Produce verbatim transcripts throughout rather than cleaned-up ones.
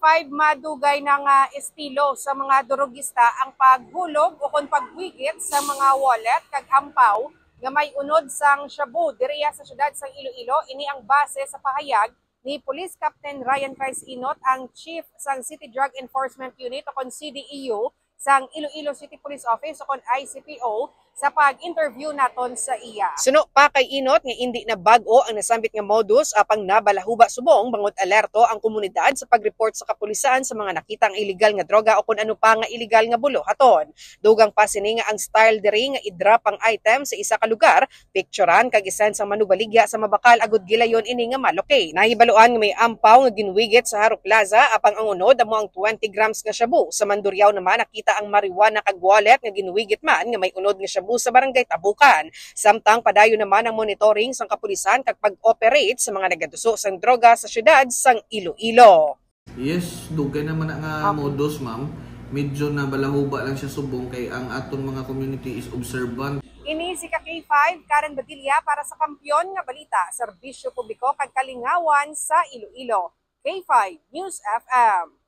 Five, madugay na nga estilo sa mga durogista ang paghulog o kon pagwigit sa mga wallet kag ampaw nga may unod sang shabu diriya sa siyudad sang Iloilo. Ini ang base sa pahayag ni Police Captain Ryan Price Inot, ang chief sang City Drug Enforcement Unit o kon C D E U sang Iloilo City Police Office o kon I C P O, sa pag-interview naton sa iya. Suno pa kay Inot nga indi na bag-o ang nasambit nga modus, apang nabalahuba subong bangod alerto ang komunidad sa pag-report sa kapulisan sa mga nakita ang iligal nga droga o kon ano pa nga iligal nga buluhaton. Dugang pa sini nga ang style diri nga i-drop ang item sa isa ka lugar, picturan kag i-send sang manubaligya sa mabakal agud gilayon ini nga ma-locate. Nahibaluan nga may ampaw nga ginwigit sa Haro Plaza, apang ang unod amo ang twenty grams nga shabu. Sa Mandurriao naman, nakita ang marijuana kag wallet nga ginwigit man nga may unod nga shabu sa Barangay Tabukan. Samtang padayon naman ang monitoring sang kapulisan kag pag-operate sa mga nagaduso sang droga sa siyudad sang Iloilo. Yes, dugay naman na nga Apo. Modus, ma'am. Medyo nabalahuba lang siya subong kay ang aton mga community is observant. Ini si ka K five, Karen Badilla para sa Kampiyon nga Balita, Serbisyo Publiko kag Kalingawan sa Iloilo. K five News F M.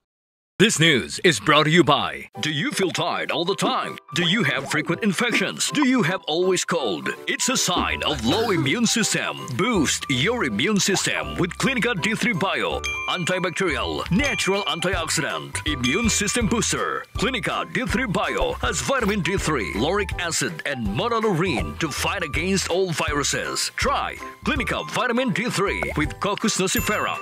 This news is brought to you by. Do you feel tired all the time? Do you have frequent infections? Do you have always cold? It's a sign of low immune system. Boost your immune system with Clinica D three Bio. Antibacterial, natural antioxidant, immune system booster. Clinica D three Bio has vitamin D three, lauric acid, and monolaurin to fight against all viruses. Try Clinica Vitamin D three with Cocos nucifera.